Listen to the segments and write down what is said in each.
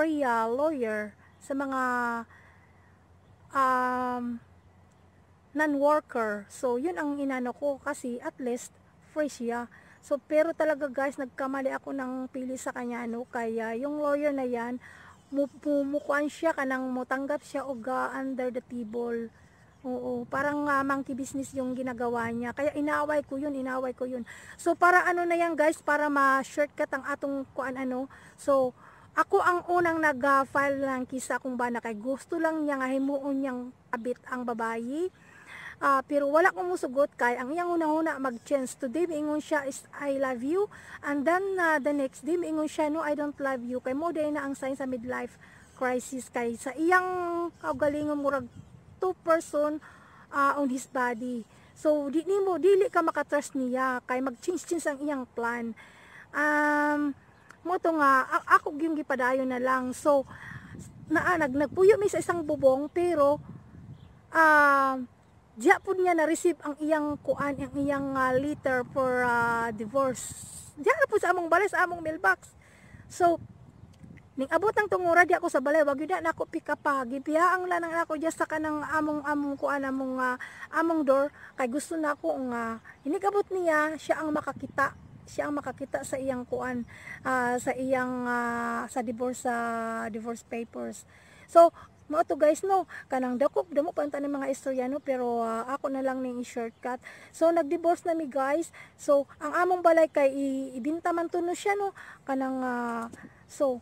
free lawyer sa mga non-worker. So, yun ang inano ko kasi at least free siya. So, pero talaga guys, nagkamali ako ng pili sa kanya, no? Kaya, yung lawyer na yan, mumukuan siya, kanang mutanggap siya og under the table. Oo, parang monkey business yung ginagawa niya. Kaya inaway ko yun. So, para ano na yan guys, para ma-shortcut ang atong kuan ano. So, ako ang unang nag-file ng kisa kung ba na kay gusto lang niya nga himuon niyang abit ang babayi. Pero wala kong musugot kay ang iyang una-una mag-change. Today miingon siya is I love you, and then the next day miingon siya no I don't love you. Kay mo day na ang sign sa midlife crisis kay sa iyang kaugalingon murag two person on his body. So dili ka makatrust niya kay mag-change ang iyang plan. Mo to nga ako yung gipadayon na lang. So nagpuyo mi sa isang bubong pero diya po niya na-receive ang iyang kuan, ang iyang letter for divorce. Diya na po sa among balay, sa among mailbox. So, ning abot ng tungura di ako sa balay, wag yun na ako pick up pa. Gipihaang lanang ako diya sa kanang among kuan, among door. Kay gusto na ako nga, hinigabot niya, siya ang makakita sa iyang kuan, sa iyang sa divorce papers. So, mo to guys no kanang dako pa ang mga istorya no pero ako na lang ning shortcut. So nag-divorce na mi guys. So ang among balay kay ibinta man tuno siya no kanang so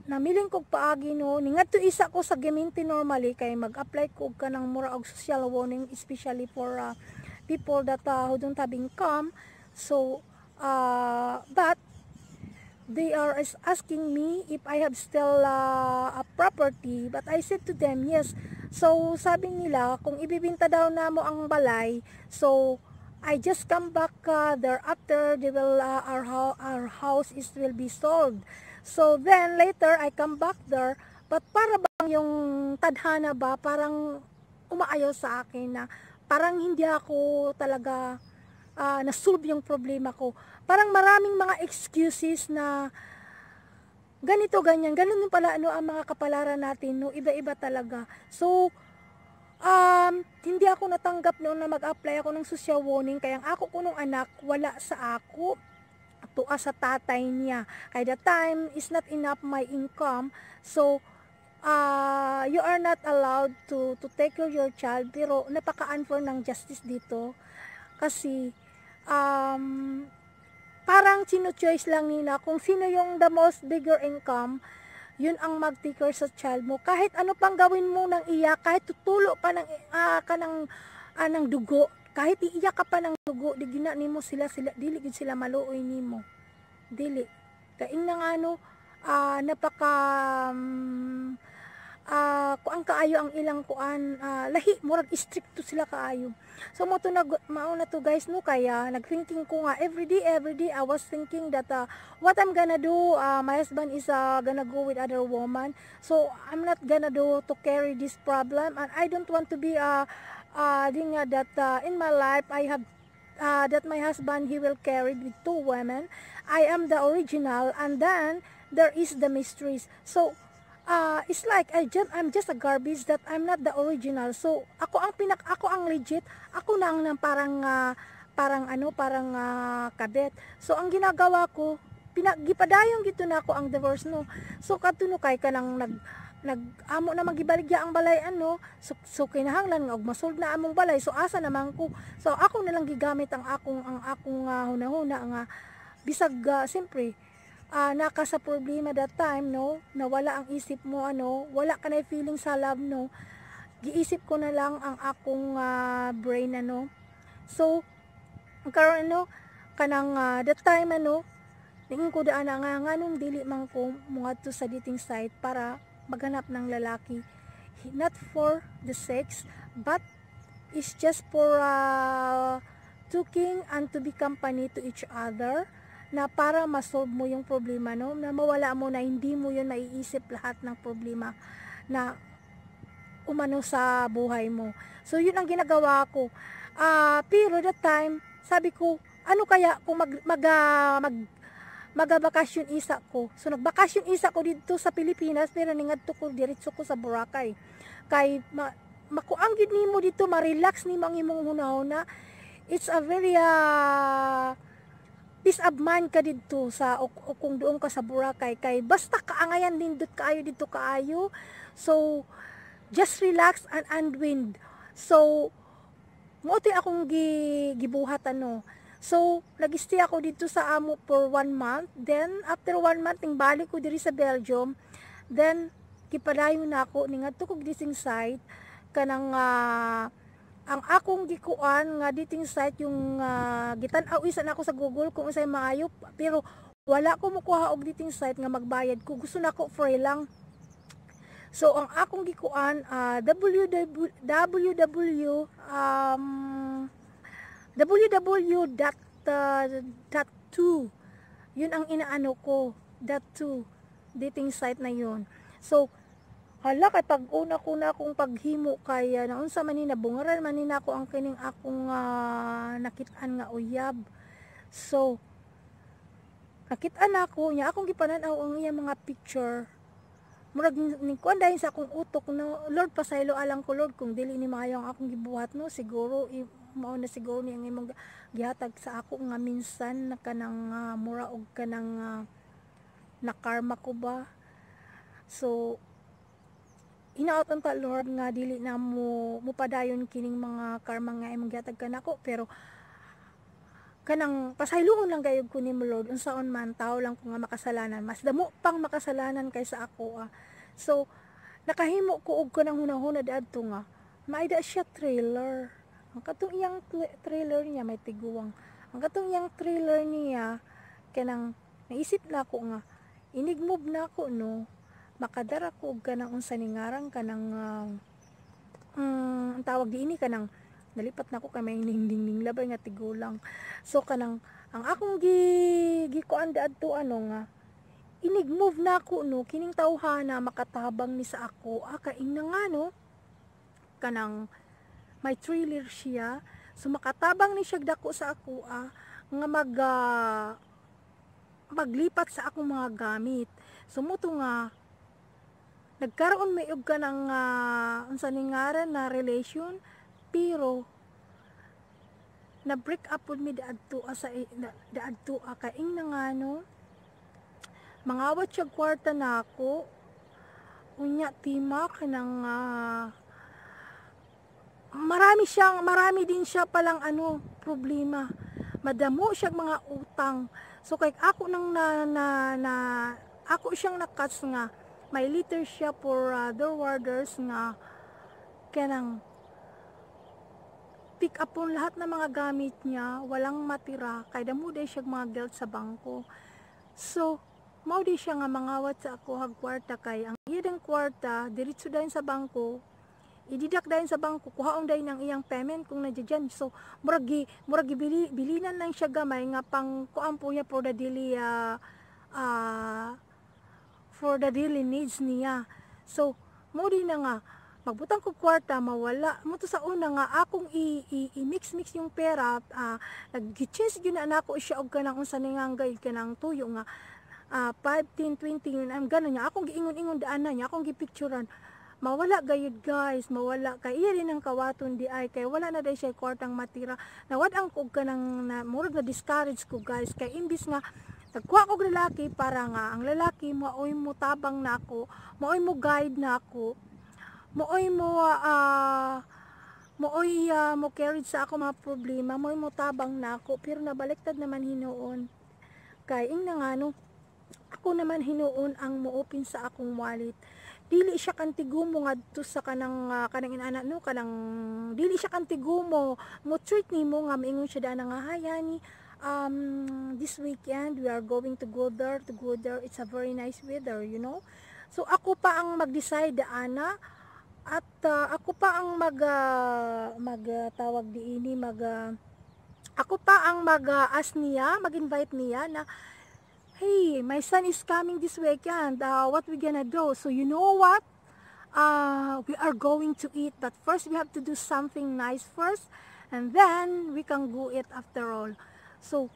namiling kog paagi no ningadto isa ko sa Geminti normally kay mag-apply ko kanang mura og social warning especially for people that who don't have income. So but they are asking me if I have still a property, but I said to them yes. So sabi nila kung ibibinta daw na mo ang balay, so I just come back there after they will our house will be sold. So then later I come back there, but para bang yung tadhana ba parang umaayaw sa akin na parang hindi ako talaga na-solve yung problema ko. Parang maraming mga excuses na ganito, ganyan. Ganun pala ang mga kapalaran natin, no? Iba-iba talaga. So, hindi ako natanggap noon na mag-apply ako ng social warning. Kaya ang ako kunong anak, wala sa ako. Tuwa sa tatay niya. Kaya the time is not enough my income. So, you are not allowed to take care of your child. Pero napaka-unfair ng justice dito. Kasi, parang sino-choice lang nila kung sino yung the most bigger income, yun ang mag-take care sa child mo. Kahit ano pang gawin mo ng iya, kahit tutulo pa ng, ng dugo, kahit iiyak ka pa ng dugo, di gina nimo sila, dili gid sila maluoy nimo. Dili. Kaing nang napaka kuang kaayo ang ilang kuan lahi murag stricto sila kaayo. So mo to mauna to guys no kaya nagthinking ko nga every day I was thinking that what I'm gonna do, my husband is gonna go with other woman, so I'm not gonna do to carry this problem, and I don't want to be that in my life I have that my husband he will carry with two women. I am the original, and then there is the mysteries. So it's like I'm just a garbage that I'm not the original. So ako ang legit. Ako na ang parang kabet. So ang ginagawa ko, gipadayon gito na ako ang divorce no. So kadto kay kanang nag-amo na magibaligya ang balay so kinahanglan nga og masold na among balay. So asa naman ko. So ako na lang gigamit ang akong hunahuna nga bisag siyempre naka sa problema that time no, nawala ang isip mo wala ka na feeling sa love no, giisip ko na lang ang akong brain so karon kanang that time tingin ko daan nga nganong dili man ko muadto sa dating site para maghanap ng lalaki, not for the sex but it's just for talking and to be company to each other, na para ma-solve mo yung problema no, na mawala mo na hindi mo yun maiisip lahat ng problema na umano sa buhay mo. So yun ang ginagawa ko. Pero that time sabi ko ano kaya kung magabakasyon isa ko. So nagbakasyon isa ko dito sa Pilipinas, pero ningadto ko diretso ko sa Boracay. Kay makuang gid nimo dito, ma-relax nimo ang imong hunahuna. It's a very peace of mind ka dito sa o kung doon ka sa Boracay, kay basta kaangayan nindot kaayo dito kaayo. So just relax and unwind. So mo akong gibuhat ano. So nag-stay ako dito sa amo for 1 month. Then after 1 month ning balik ko diri sa Belgium. Then gipadayon na ako ningadto kog dising site kanang ang akong gikuan nga dating site yung gitan-aw isan ako sa Google kung unsay maayo, pero wala ko makuha og dating site nga magbayad ko. Gusto nako free lang. So ang akong gikuan www.2 yun ang inaano ko, .2 dating site na yun. So hala, kay pag una ko na akong paghimo kaya naunsa man ni nabungaran man ni nako ang kining akong nakit-an nga uyab. So nakit-an ako nya akong gipanan-aw ang iya mga picture. Murag ning kuan dahil sa akong utok no, Lord pasaylo alang ko Lord kung dili ni maayo ang akong gibuhat no, siguro mao na siguro ni ang imong gihatag sa ako nga minsan na kanang mura og kanang na karma ko ba. So hinaot ta Lord nga dili na mo padayon kining mga karma nga imong gihatag kanako, pero kanang pasayloon lang gayud ko nimo Lord, unsaon man tao lang ko nga makasalanan, mas damo pang makasalanan kaysa ako. So nakahimo ko og kanang hunahuna adto nga maida siya trailer. Ang katong iyang trailer niya may tiguwang. Ang katong iyang trailer niya kanang naisip na ako nga inigmob na ako no, makadara ko og kanang unsa ni ngarang kanang ang tawag diini kanang nalipat na ko kay may ningding labay nga tigulang. So kanang ang akong gikuan adto ano nga inigmove na ako no, kining tawhana makatabang ni sa ako kaing na nga no, kanang may trailer siya. So makatabang ni siya dako sa ako nga maglipat sa akong mga gamit. So muto nga nagkaroon may og kanang unsa ni ngaran na relation, pero na break up with me daadto sa daadto kaing na nga no, mangawat siya kwarta na ako unya tima kanang marami din siya palang ano problema, madamo siya mga utang. So kay ako nang ako siyang nakas nga may letter siya for door warders nga kanang pick up on lahat ng mga gamit niya, walang matira kay damo day siya mga geld sa bangko. So mao di siya nga mangawat sa ako hag kwarta, kay ang iyang kwarta diretso dayon sa bangko, ididak dayon sa bangko, kuhaon dayon ang iyang payment kung nandiyan. So murag bilinan lang siya gamay nga pang kuan po niya for the daily needs niya. So mo di na nga magbutang ko kwarta mawala mo to sa una nga akong i-mix yung pera, nag-change gyud na nako siya og kanang unsa ni nga gayud kanang tuyo nga 5, 10, 20 yun ang ganon niya, akong giingon daan na niya, akong gipicturan, mawala gayud guys, mawala kay iya rin ang kawaton di ay kay wala na day siya kwartang matira. Nawad ang kog kanang murag na discourage ko guys, kay imbis nga nagkuha kog lalaki para nga ang lalaki maoy mo tabang na ako, maoy mo guide na ako, maoy mo mo carry sa ako mga problema, maoy mo tabang na ako, pero nabaliktad naman hinuon. Kay ing na nga no, ako naman hinuon ang mo-open sa akong wallet. Dili siya kantigumo ngadto sa kanang inana no, kanang dili siya kantigumo mo treat nimo nga maingon siya dana nga hayani this weekend we are going to go there, it's a very nice weather, you know. So ako pa ang mag-decide ana, at ako pa ang tawag diini ako pa ang mag-ask niya, mag-invite niya na hey, my son is coming this weekend, what we gonna do? So you know what, we are going to eat, but first we have to do something nice first, and then we can go eat after all. So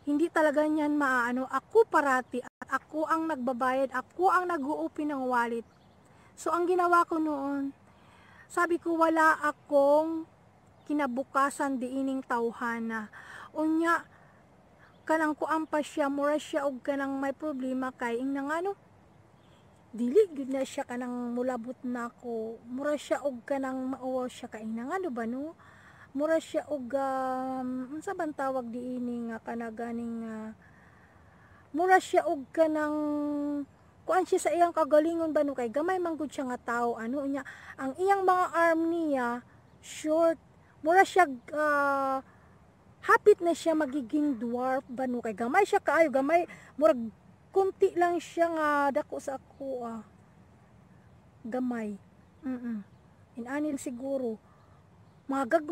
hindi talaga niyan maaano. Ako parati at ako ang nagbabayad, ako ang nag-uupi ng wallet. So ang ginawa ko noon, sabi ko wala akong kinabukasan diining tawhana. Unya kanang kuan pa siya, mura siya og kanang may problema kay ing nangano dili gud na siya kanang mulabot nako. Mura siya og kanang mauwaw siya kay ing nangano ba no? Mura siya og unsa bang tawag diini nga kanaganing mura siya og kanang kuan siya sa iyang kagalingon ba no kay gamay man gud siya nga tawo ano nya ang iyang mga arm niya short mura siya hapit na siya magiging dwarf ba no kay gamay siya kaayo gamay murag kunti lang siya nga dako sa ako gamay inanil siguro mga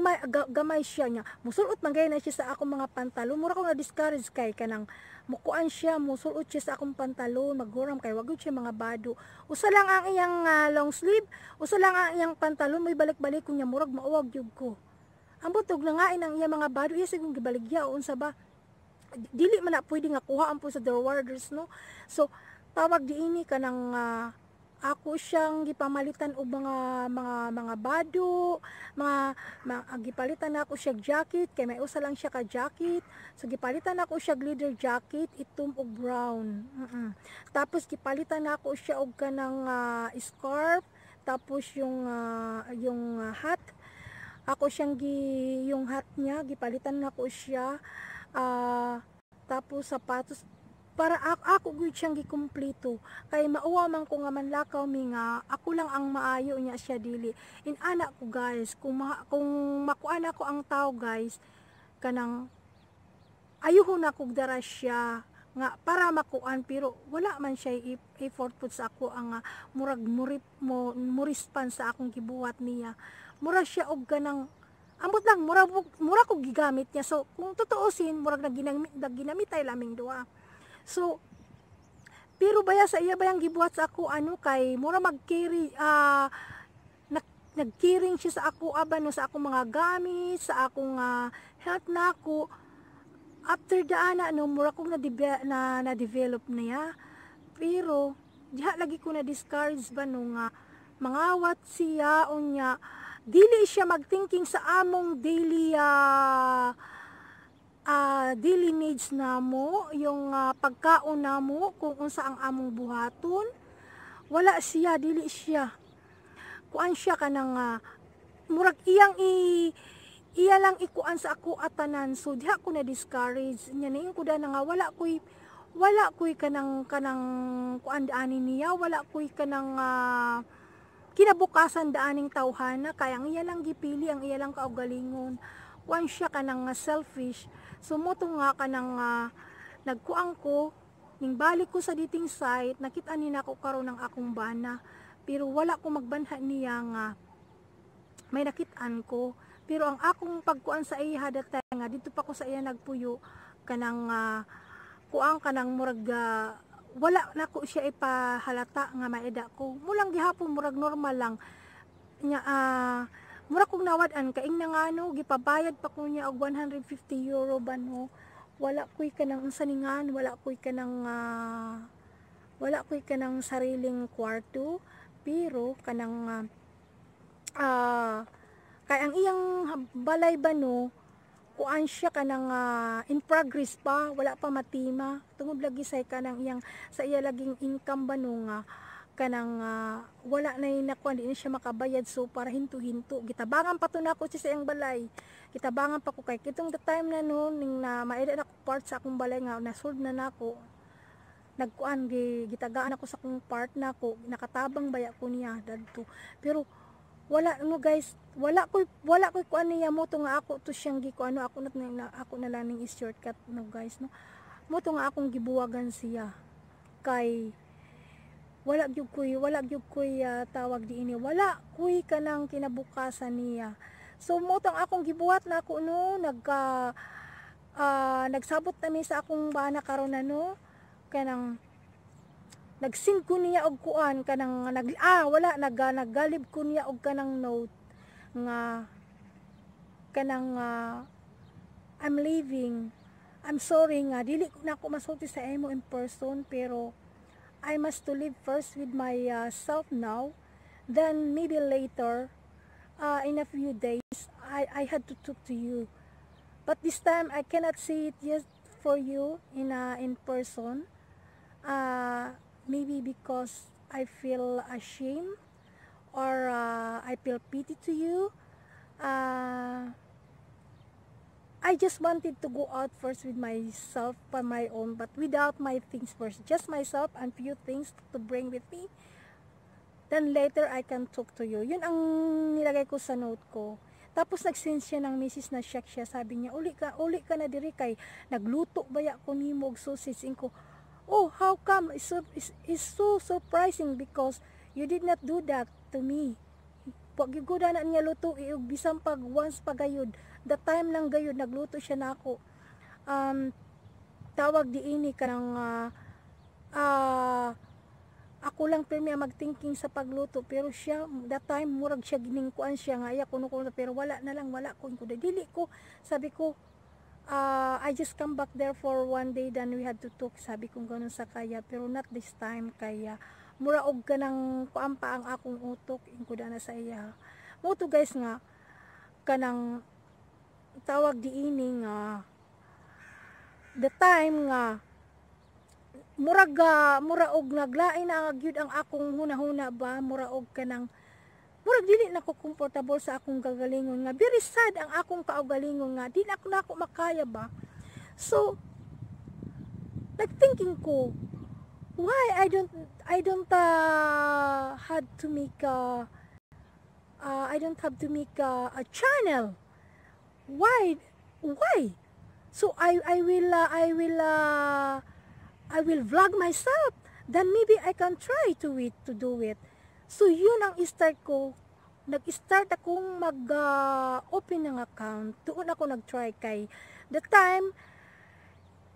gamay siya niya musulot man gay na siya sa akong mga pantalon mura ko na discourage kay kanang mukuan siya musulot siya sa akong pantalon maghuram kay wag siya mga bado usa lang ang iyang long sleeve usa lang ang iyang pantalon may balik-balik kunya murag mauwag jud ko ang butog na nga ang iyang mga bado iya sigong gibaligya unsa ba dili man na pwede nga kuhaan po sa door warders no so tawag diini kanang ako siyang gipamalitan og mga bado, gipalitan ako siya jacket kay may usa lang siya ka jacket. So gipalitan ako siya leather jacket itom og brown. Tapos gipalitan ako siya og kanang scarf, tapos yung hat. Ako siyang yung hat niya gipalitan nako siya tapos sapatos para ako gud siyang gikumpleto kay mauwa man ko nga manlakaw mi nga ako lang ang maayo niya siya dili inana ko guys kung makuan ako ang tao guys kanang ayuhon ako dara siya nga para makuan pero wala man siya effort pud sa ako ang murag murispan sa akong gibuhat niya mura siya og kanang ambot lang mura ko gigamit niya so kung tutuusin murag nagginamit laming duha. So, pero baya sa iya bayang gibuhat sa ako ano kay mura mag-carry nag-caring siya sa ako no sa akong mga gamit, sa akong health na ako. After daana no mura kong na-develop niya. Pero diha lagi ko na discourage ba no nga mangawat siya unya dili siya magthinking sa among daily daily needs namo, yung pagkaon namo, kung unsa ang among buhaton. Wala siya, dili siya. Kuan siya kanang murag iya lang ikuan sa ako atanan. So diha ko na discourage. Nya ning ko da nga wala koy kanang kuan daanin niya, wala koy kanang kinabukasan daaning tawhana kay ang iya lang gipili, ang iya lang kaugalingon. Kuan siya kanang selfish. Sumuto nga kanang nagkuang ko ning balik ko sa dating site nakita ni nako karon ng akong bana pero wala ko magbanha niya nga may nakitaan ko pero ang akong pagkuan sa iya datay nga dito pa ko sa iya nagpuyo kanang kuang kanang murag wala nako siya ipahalata nga maeda ko mulang gihapon murag normal lang nya mura kong nawad-an kaing nangano gipabayad pa ko niya og 150 euro ba no wala koy kanang unsaningan wala koy kanang sariling kwarto pero kanang kay ang iyang balay ba no kuan siya kanang in progress pa wala pa matima tungod lagi say kanang iyang sa iya laging income ba no nga kanang wala na inakuan di na siya makabayad so para hinto-hinto gitabangan pa to nako sa iyang balay gitabangan pa ko kay kitong the time na noon ning na maeda na ko part sa akong balay nga nasold na nako nagkuan gitagaan ako sa akong part nako nakatabang baya ko niya dadto pero wala no guys wala ko kuan niya mo to nga ako to siyang gikuan ako na lang ning shortcut no guys no mo to nga akong gibuwagan siya kay wala gyud koy tawag diini wala koy kanang kinabukasan niya so mo tong akong gibuhat na ako no nagsabot nami sa akong bana karon na no kanang nagsend ko niya og kuan kanang naggalib ko niya og kanang note nga kanang I'm leaving I'm sorry nga, dili ko na ako masulti sa imo in person, pero I must to live first with my self now. Then maybe later, in a few days, I had to talk to you. But this time, I cannot see it yet for you in person. Maybe because I feel ashamed, or I feel pity to you. I just wanted to go out first with myself for my own, but without my things first. Just myself and few things to bring with me. Then later, I can talk to you. Yun ang nilagay ko sa note ko. Tapos nag-send siya ng message na shock siya. Sabi niya, uli ka na diri kay nagluto baya ko nimo og sausage. Ko, oh, how come? It's so surprising because you did not do that to me. Pag iguda na niya luto, bisang pag once pagayod, the time lang gayod, nagluto siya na ako. Tawag di ini ka ng, ako lang permi magthinking sa pagluto, pero siya, that time, murag siya giningkuan siya nga, kuno pero wala na lang, wala ko, dili ko, sabi ko, I just come back there for one day, then we had to talk, sabi ko ganun sa kaya, pero not this time, kaya, muraog ka ng kuampa ang akong utok, ingkuda na sa iya. Moto guys nga, kanang tawag di ini nga, the time nga, muraog naglain na gyud ang akong hunahuna ba, muraog ka ng, murag dili na ko comfortable sa akong gagalingon nga, very sad ang akong kaugalingon nga, di na ako makaya ba. So, nagthinking ko, why I don't had to make I don't have to make a channel. Why? So I will vlog myself. Then maybe I can try to do it. So yun ang start ko. Nag-start akong mag-open ng account. Doon ako nag-try kay the time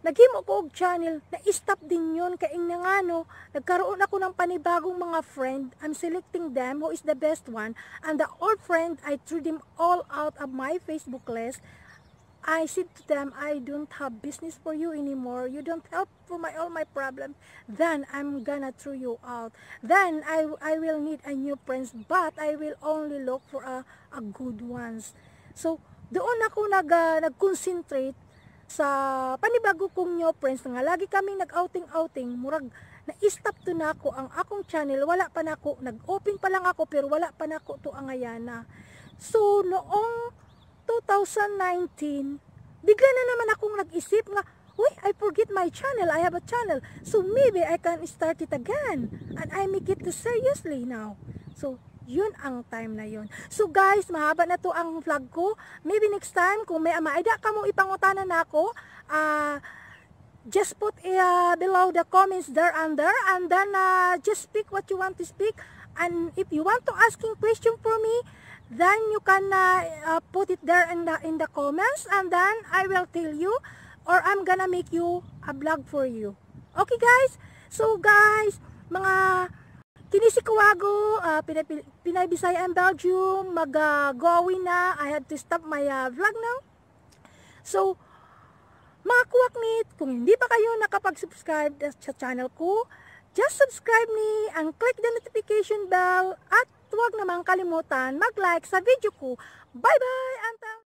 naghimo ko og channel, na-stop din yun, kaing nangano, nagkaroon ako ng panibagong mga friend, I'm selecting them, who is the best one, and the old friend, I threw them all out of my Facebook list. I said to them, I don't have business for you anymore, you don't help for all my problems, then I'm gonna throw you out. Then, I will need a new friends, but I will only look for a good ones. So, doon ako nag-concentrate, sa panibago kong new friends nga lagi kaming nag-outing, murag na-stop to na ako ang akong channel, wala pa na ako, nag-open pa lang ako pero wala pa na ako to ang ayana. So noong 2019 bigla na naman akong nag-isip nga, uy, I forget my channel, I have a channel, so maybe I can start it again and I make it seriously now. So yun ang time na yun. So guys, mahaba na to ang vlog ko. Maybe next time, kung may maida ka mo ipangutanan na ako, just put below the comments there and then just speak what you want to speak. And if you want to asking question for me, then you can put it there in the comments, and then I will tell you, or I'm gonna make you a vlog for you. Okay guys? So guys, mga Kinisi Kawago, Pinay Bisaya and Belgium, mag-going na. I had to stop my vlog now. So, mga kuwaknit, kung hindi pa kayo nakapag-subscribe sa channel ko, just subscribe me and click the notification bell at huwag namang kalimutan mag-like sa video ko. Bye-bye!